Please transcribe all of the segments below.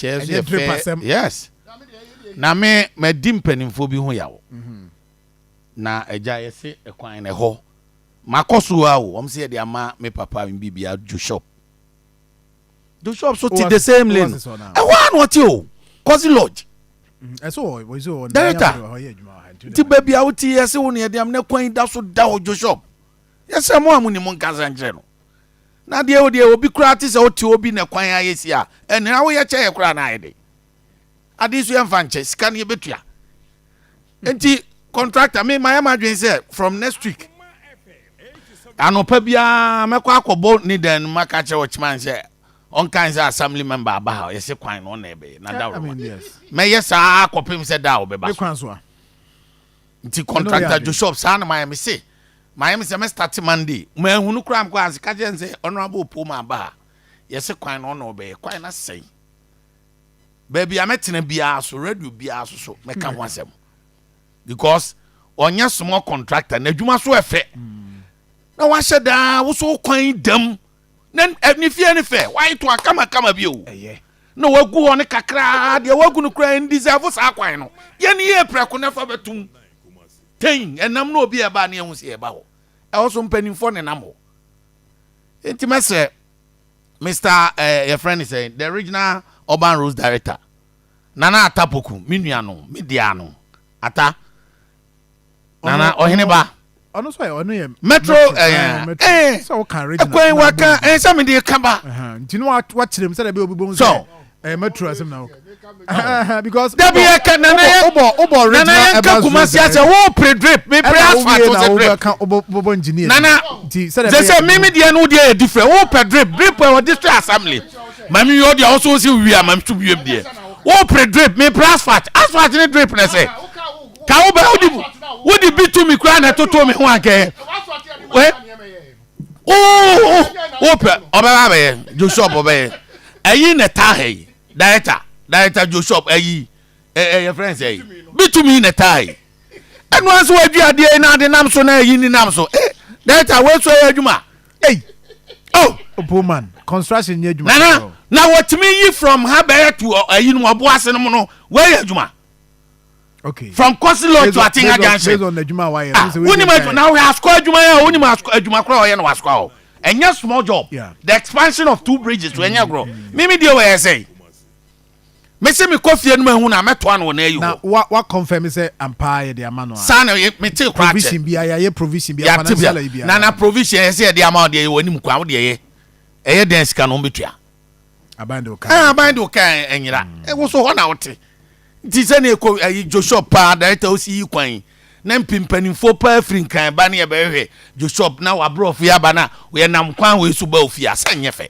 Nhyehyɛeɛ so Ɛnyɛ yɛ drip fɛ. Asɛm. Yes, na me madi mpanimfoɔ bi ho yaw na agya yɛse ɛkwan na ɛhɔ makɔ so a o, wɔn sɛ yɛde ama me papa mi bibia Joe Shop, Joe Shop so te the same lane. Oasis hɔ na. Ɛhɔ a na ɔte o, Cozy Lodge. Ɛso wɔ wɔ so wɔ. Director. Ɔyɛ adwuma wɔ ha nti. Nti baabi a wote, yɛse wo ne yɛde am na kwan da so da hɔ. Joe Shop, yɛsɛ mo a mo ni mo nkasa nkyerɛ no na deɛ o deɛ obi koraa te sɛ wote obi na kwan ayɛ si a, ɛnna woyɛ kyɛ yɛ koraa na ayɛ de ade so yɛmfa nkyɛ sika no yɛbɛtua. Nti contractor, me mayɛ madwene sɛ from next week anɔpa biara mɛkɔ akɔbɔ ne dan no mu aka kyerɛ ɔkyema sɛ ɔnkan sɛ assembly member aba ha, yɛsɛ kwan no ɔna ɛbɛyɛ na I daworo. mean, yes. Mɛyɛ saa akɔpem sɛ da a ɔbɛba Ne so. kwan so a. Nti Ɛno yɛ contractor ade. Joshua, saa na mayɛ me se mayɛ me sɛ mɛ start Monday. Mahunu koraa mkɔ ase ka kyerɛ n sɛ Honorable Poma aba ha, yɛsɛ kwan no ɔna ɔbɛyɛ kwan no asɛe. Baabi a mɛtena biara so, radio biara so mɛka ho asɛm because ɔnyɛ small contractor na adwuma so ɛfɛ na wahyɛ daa woso kwan dam na ne fie ne fɛ wayɛ to akamakama bi o. Ɛyɛ. Na wagu hɔ no kakraa deɛ wagu no koraa ndeserve saa kwan no. Yɛne yɛ prɛko na fa bɛtum ten ɛnam na obi a ɛba ne ɛhu sɛ yɛba hɔ, ɛwɔ so mpanimfoɔ ne nam hɔ. Nti mɛsrɛ Mr yɛfrɛ ne sɛ the Regional Urban Roads Director, Nana Atapoku, me nua no, me dea no, Ata Nana ɔhene ba. Ɔno nso yɛ, ɔno yɛ. Metro. Metro. Metro. Ɛɛ. Sɛ ɔka regional. Ɛkwan na waka abɔ ɛn sɛ mede ka ba. Nti no wakyerɛ mu sɛdeɛ ɛbɛyɛ obi bɔ So. sɛ ɛyɛ metro asɛm na ɔka because Dabi, yɛka Nana yɛ wobɔ Nana regional yɛnka urban Kumasi roads. asɛ wo pre drip, me pre asphalt ɛna wo sɛ wowie drip. na wobɛka wobɔbɔ engineer. Nana, nti sɛdeɛ sɛ mimi deɛ no, deɛ yɛ different. Wo pɛ drip, drip wɔ district assembly maame yi o deɛ ɔso si wie a maame so wie deɛ wo pre drip, me pre asphalt. Asphalt ne drip na sɛ ka wo bɛ wodi bi tu mi kura na ɛtoto mi ho ankɛ wɛ wo pɛ ɔbɛba abɛyɛ. Joshua ɔbɛyɛ ɛyi na ɛta ha yi. Director Joshua ɛyi ɛ ɛyɛ friend sɛ yi bi tumi na ɛta ha yi. Ɛnu aso wadwi adeɛ yi na ade nam so na ɛyi ni nam so ɛ director wei so ɛyɛ adwuma. Ei. Oh. Opoman construction nyɛ adwuma. Nana, na wɔtumi yi from ha bɛyɛ to ɛyi no ɔbo ase no mu no, wɔyɛ adwuma. From Kosi Lodge to Atinga Based Junction. on adwuma a wayɛ. Ah, wonim adwuma na wohwɛ asukɔ adwuma yɛ a, wonim asukɔ adwuma koraa a ɔyɛ no wɔ asukɔ hɔ, ɛnyɛ small job. The expansion of two bridges so ɛnyɛ agorɔ. Mimi deɛ wɔyɛ sɛ mesi mi kɔ fie no ma ehu na mɛtoa no wɔ n'ayi Na hɔ. Wa confirm sɛ ampa yɛ de ama no a. Saa na mete koraa kyɛ. Provision bi a yɛayɛ, provision bi a yàtí financial bia ayi bi a. Na provision yɛ sɛ yɛde ama wo deɛ, yɛ wɔ anim kwan wo deɛ yɛ ɛyɛ dɛn sika no wɔn bɛtua. Aban de o ka. Ɛn aban de o ka ɛnyira ɛwɔ so hɔ na wote. Nti sɛne ɛkɔ ayi Joshua paa, director osi yi kwan yi na mpimpanimfoɔ paa firi Nkran ba ne yɛbɛhwehwɛ Joshua na waborɔfo yi aba na yɛnam kwan wei so ba ofie a sɛ nyɛ fɛ.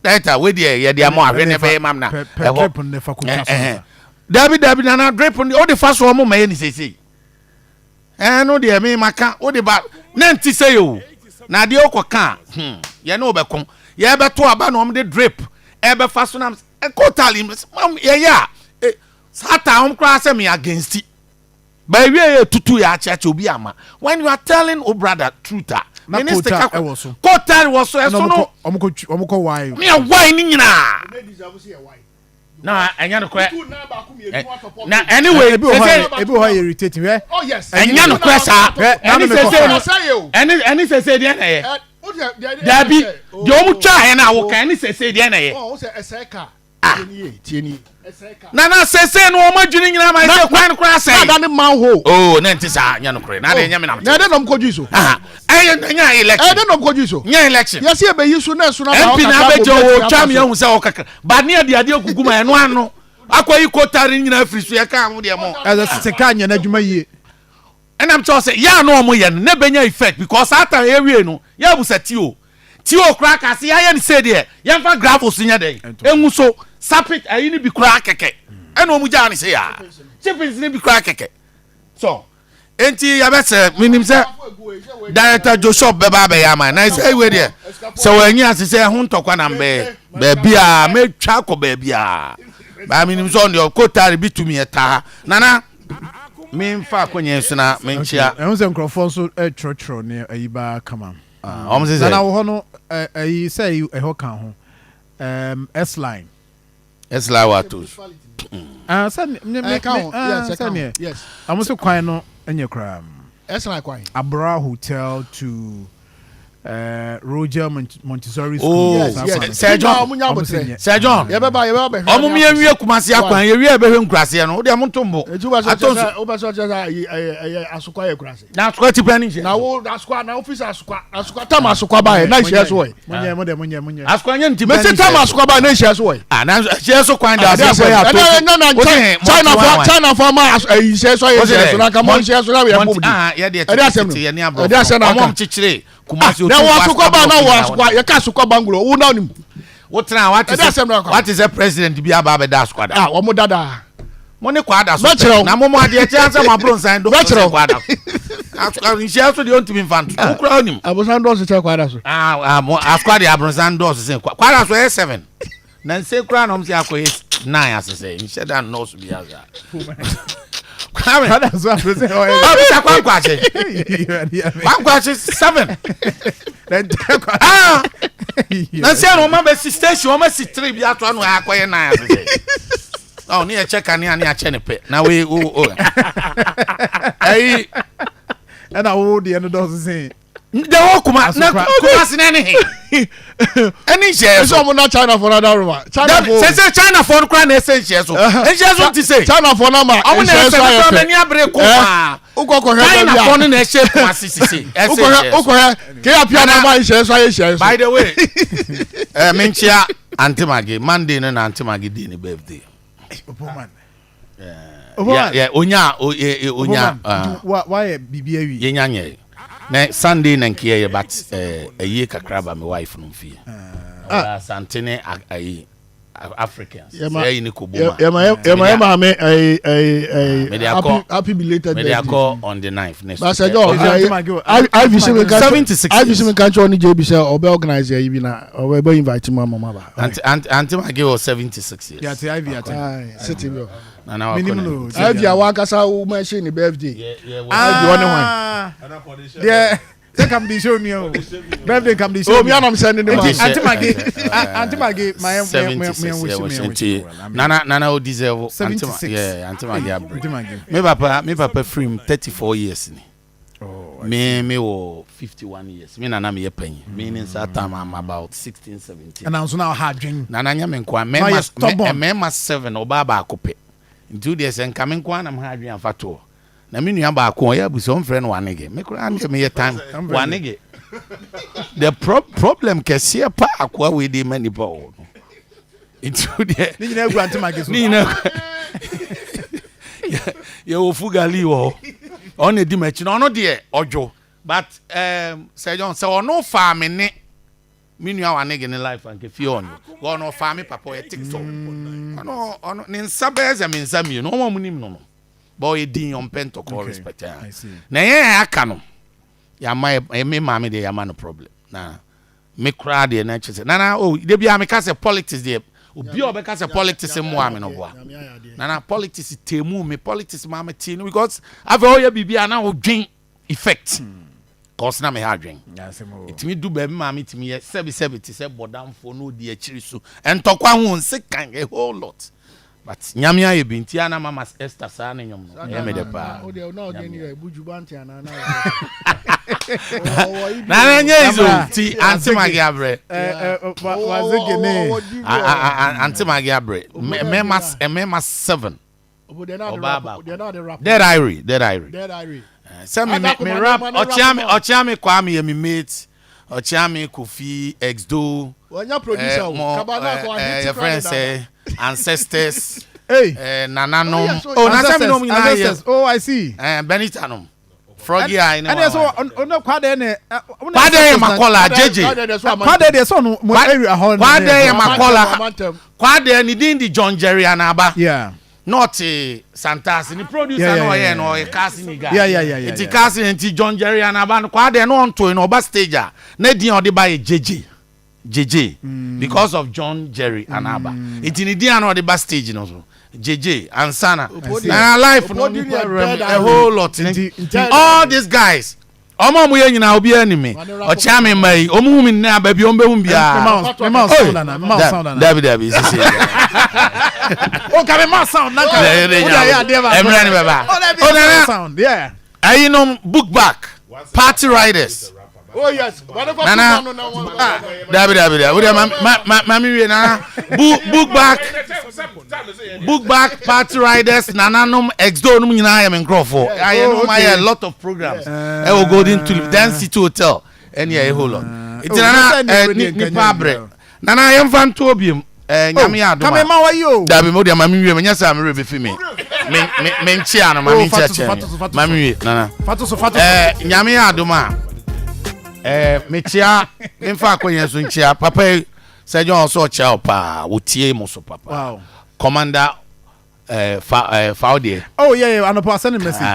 Director, wei deɛ yɛde ama ahwɛ ne ɛbɛyɛ mam na pɛ drip no ne fa kotwa so nsa. Dabi dabi, Nana, drip no wode fa so ɔmo ma yɛ ne seesei. Ɛno deɛ me maka wode ba na nti sɛ yɛ o na adeɛ wokɔ ka a, yɛne wo bɛko. Yɛbɛto aba na ɔmo de drip ɛbɛfa so nam kotali yɛyɛ a saa taa wɔn koraa sɛ me against it, but ewie yɛ tutu yɛ akyɛkyɛ obi ama. When you are telling o brother truth a Na minister quota ka ɛwɔ so. Quota wɔ so ɛna ɛso no. Ɔmo kɔ wae. Ne yɛ wae ne nyinaa na ɛnyɛ no korɛ na anyway. Ebi wɔ hɔ sese a, ebi wɔ hɔ a yɛ irritating hwɛ. Oh yes. Ɛnyɛ no korɛ saa. Hwɛ, na ɛne me mekɔ sese fa. no ɛne sese deɛ na ɛyɛ dabi deɛ ɔmo twa yɛ na awoka ɛne sese deɛ na ɛyɛ. Oh, sɛ ɛsɛ ka. Ah. Tie ni ye, tie ni ye. Ɛsɛ ka. Na sese no ɔmo adwene nyinaa ma ɛsɛ kwan no koraa Na sɛn. da ne manhole. Oo, ne nti saa nyɛ no korɛ na de nyɛ mi nam Na ɛdɛ nɔm kɔdwi so. Aha, ɛyɛ nyɛ election. Ɛdɛ nɔm kɔdwi so. Nyɛ election. Yɛsi ebeyi so na ɛso na MP na abɛgye o twa mi ehu sɛ ɔkaka ba ne yɛde adeɛ gugu ma ɛno ano akɔ yi kotare nyinaa firi so yɛka ho deɛ mo. Ɛsɛ sika nyɛ n'adwuma yie. Ɛnam kyerɛ sɛ yɛ a na ɔmo yɛ no ne bɛnya effect because saa time yɛwie no yɛabusa tio tio koraa ka se yɛayɛ no sei deɛ yɛmfa gravel so nyɛ dɛn ɛngu so sapit ayi no bi koraa kɛkɛ ɛna ɔmo gyaa no sɛ yɛa chippings no bi koraa kɛkɛ so. Enti yɛbɛsɛ menim sɛ Director Joshua bɛba abɛyɛ ama na sɛ ewe deɛ sɛ wɔanyi ase sɛ ɛho ntɔkwa na mbɛyɛ baabi a mɛtwa akɔ baabi a baa menim sɛ ɔno deɛ kotare bi tumi ɛtaa. Nana, memfa akɔnyɛ so na menkyia. Ɛho sɛ nkurɔfoɔ nso twerɛtwerɛ ne ayi baa kama. Ɔmo sɛ Nana wɔ hɔ no, ayi sɛ ɛhɔ ka ho S line. Ɛsla wɔ atos. Ah, sɛ me me Ɛka ho. me ah, Yes, ɛka ho. sɛneɛ Yes. ɔmo so kwan no nyɛ koraa. Ɛsla kwan. Abra Hotel to Roger Montessori School. Oh, Yes, yes. Sir John. Ɔmo nya abotire. Sir John. Yɛbɛba, yɛbɛba bɛhwɛ. Ɔmo mi ewie Kumasi akwan, yɛwie ɛbɛhwɛ nkuraseɛ no, o deɛ mo nto mbo. Eti wobɛ sɛ Ato ɔkyerɛ nso. sɛ wobɛ sɛ ɔkyerɛ sɛ ayi ɛyɛ asokwa yɛ kurase. Na asokwa ti pɛ ne nhyɛ. Na wo asokwa na ofisi asokwa asokwa tam asokwa ba yɛ na nhyɛ so wɔ yi. Monyɛ, mo deɛ, monyɛ, monyɛ. Asokwa nyɛ nti pɛ ne Mesi tam nhyɛ. asokwa ba yɛ na nhyɛ so wɔ yi. Ah, na nhyɛ so kwan da aseɛ kɔ yɛ ato. Ɛnɛ ɛnɛ na China fo, China fo ama ɛyi nhyɛ so ayɛ nhyɛ so na nka mo nhyɛ so na yɛ bom di. Yɛ deɛ Ɛde asɛm no. tete yɛ ne aborɔfo. Ɛde asɛm no Ɔmo aka. kyekyere Kumasi. Na wɔ asokwa ba na wɔ asokwa yɛ ka asokwa bangolo wo na onim. Wotena wate Ɛde asɛm no sɛ aka. wate sɛ president bi aba abɛda asokwa da. Ah, wɔn dada. Mo ne kwada so. Mɛkyerɛ wo. Na mo mo adeɛ kyɛ sɛ mo aboro nsan dɔɔso Mɛkyerɛ sɛ wo. kwada so. Asokwa nhyɛ so deɛ ɔntumi nfa nto. Wo kura onim. Abosan dɔɔso kyɛ kwada so. Ah ah, mo asokwa deɛ abronsan dɔɔso sɛ kwada so ɛyɛ 7. Na nse kura na ɔmo sɛ akɔyɛ 9 ase sɛ nhyɛ da nnɔɔso bi asa. Kwame. Kwada so afro sɛ ɔyɛ. Ɔbisa Kwankwakye. Kwankwakye 7. Ah! Na sɛ na ɔma bɛsi station, ɔma si 3 bi ato ano akɔyɛ 9 ase sɛ. Ɔ ne yɛkyɛ kanea ne akyɛ ne pɛ. Na wei o o. Ɛyi. Ɛna wo deɛ no dɔɔso sen. The whole Kuma na Kumasi na ɛne he. Ɛne nhyɛ Ɛsɛ so. ɔmo na China fo na daroma. China fo. Sɛ sɛ China fo no koraa na ɛsɛ nhyɛ so. Nhyɛ so nti sɛ. China fo na ma Ɔmo na nhyɛ ɛsɛ so no ayɛ koraa fɛ. m'ani abere ko paa. Wokɔ kɔhwɛ China baabi a. fo no na ɛhyɛ Kumasi sisi. Ɛsɛ Wokɔhwɛ nhyɛ so. wokɔhwɛ kea pia na ma nhyɛ so ayɛ nhyɛ so. By the way, menkyia Auntie Maggie. Monday no na Auntie Maggie di ne birthday. Opoman. Yeah, onya o ye onya. Wayɛ biribi awie. Yenya nyɛ. Na Sunday na nkeɛ yɛ, but ɛyie kakra ba me wife no fie. Ah, Asante ne ayi Africans. Yɛma Sɛ ɛyi ne koboma. Yɛma yɛ maame ɛyi ɛyi ɛyi Mede akɔ- happy happy belated Mede birthday. akɔ on the 9th next But week. Sir John, Auntie Maggie, Ivy sɛ mi nka 76 Ivy sɛ years. mi nka kyerɛ ɔne JB sɛ ɔbɛ organize ɛyi bi na ɔbɛ bɛ invite mu ama mu aba. Auntie Maggie was 76 years. Yàtí Ivy yàtí. Ayi city bi o. Na na wakɔ Minim ne. no. Ivy a wankasa wo ma ɛhyɛ ne birthday. Yeah, well, Ivy ɔne hwan? Ah, deɛ sɛ kam di show nua o. Birthday kam di show. O mi anam sɛ ne ne ma. Nti Auntie Maggie, Auntie Maggie, ma yɛ 76 wish yeah, me was wish. nti Nana o deserve Auntie 76. Yeah, Auntie Maggie abre. Auntie Maggie. Me papa free him 34 years ni. Oh, I Me wɔ 51 years. Me nana me yɛ panyin. Me ne nsa time I'm about 16, 17. Ɛna nso na ɔha adwen. Nana nyɛ me nkoa. Na ɔyɛ Mɛma stubborn. Mɛma 7, ɔbaa baako pɛ. Nti wo deɛ sɛ nka me nkoa na me ha adwen afa toɔ. Na me nua baako ɔyɛ abusa, ɔmfrɛ no Wanege. Me koraa deɛ meyɛ time Wanege. The problem kɛseɛ pa akoa wei de ma nipa wɔ no. Nti wo deɛ Ne nyinaa gu Auntie Maggie so. Ne nyinaa yɛwɔ fugali wɔ hɔ, ɔno edi m'akyi na ɔno deɛ ɔdwo, but Sir John, sɛ ɔno faa me ne me nua Wanege ne life anka fie ɔnwo, ɔno ɔfaa me papa, ɔyɛ TikTok, ɔno ne nsa bɛyɛ sɛ me nsa mmienu, ɔmo a ɔmo nim no, but ɔyɛ din, ɔmpɛ ntɔkɔ. Respect I see. Na yɛn a aka no yɛama yɛ me maame deɛ yɛama no problem, na me koraa deɛ na kyerɛ sɛ nana o de bia meka sɛ politics deɛ, obi a ɔbɛka sɛ politics mmoa me no boa. Nana, politics temu me, politics maa me tee no, because afei ɔyɛ biribi a na ɔdwen effect cause na me ha adwen. Asɛm o. Ɛtumi du baabi maame tumi yɛ sɛbi sɛbi te sɛ bɔdamfoɔ na ɔdi akyiri so ntɔkwa ho nse kan a whole lot, but Nyame ayɛ bi nti ana Mama Esther saa ne nwom no ɛyɛ me dɛ paa. O deɛ na ɔdeɛ ni yɛ buju bante ana na. Nana nyɛ izo ti Auntie Maggie abrɛ. Ɛ ɛ wazege ne. Auntie Maggie abrɛ, mɛma 7, ɔbaa baako, Dead Irie, Dead Irie. Dead Irie. Sɛ me rap Ɔkyeame, Ɔkyeame Kwame yɛ me mate, Ɔkyeame Kofi Exdo. Wɔnya producer o. Mo Kaba na akɔ ahiti. Yɛ friend sɛ ancestors. Hey. Nananom. Oh, yes, oh, oh, na sɛ mi nom nyinaa yɛ. Ancestors. Oh, I see. Benita nom, Froggy eye ne Ɛna sɛ ɔno kwade ne. Kwade yɛ makɔla JJ. Kwade deɛ sɛ ɔno mo area hɔ. Kwade yɛ makɔla. Kwade ne din di John Jerry Anaba. Na ɔte Santase ne producer na ɔyɛ no ɔyɛ Kaase ni guy. Nti Kaase, nti John Jerry Anaba no, Kwade no ɔntoe no ɔba stage a na din a ɔde ba yɛ JJ JJ because of John Jerry Anaba. Nti ne din a na ɔde ba stage no so JJ ansana na life no nipa rem a whole lot. All these guys. Ɔmo a ɔmo yɛ nyinaa obiara anim me. Ɔkyea me mma yi, ɔmo hu me nnɛ a baabi ɔmo bɛhu biara. Mema wo sound ana? Mema wo sound ana? Dabi dabi sisi. O ka mema sound na ka. Wode ayɛ adeɛ baako. Ɛmmerɛ ne bɛba. Oh, dabi Oh, nana. sound. Yeah. Ayinom book back party riders. Oh yes. Nana. Dabi dabi dabi. Wode ma ma ma ma mi wie nana. Book back book back party riders nananom exdo nom nyinaa yɛ me nkurɔfoɔ. Ayɛ nom ayɛ a lot of programs. Ɛwɔ Golden Tulip, Dan City Hotel ɛne ɛyɛ whole lot. Nti nana nipa abrɛ. Nana yɛmfa ntoɔ biem. Nyame yɛ adom a. Kame ma wayi o. Dabi mo deɛ ma mi wie me nyɛ sɛ amere bɛfi me me me me nkyia no ma mi nkyia kyɛn ma mi wie nana. Fato so fato so. Nyame yɛ adom a mekyia memfa akɔnyɛ so nkyia papa yi sɛ John ɔsɛ ɔkyia wo paa wotie mo so papa. Wow. Commander fa fa wo deɛ. Oh yeah yeah anɔpa send a message.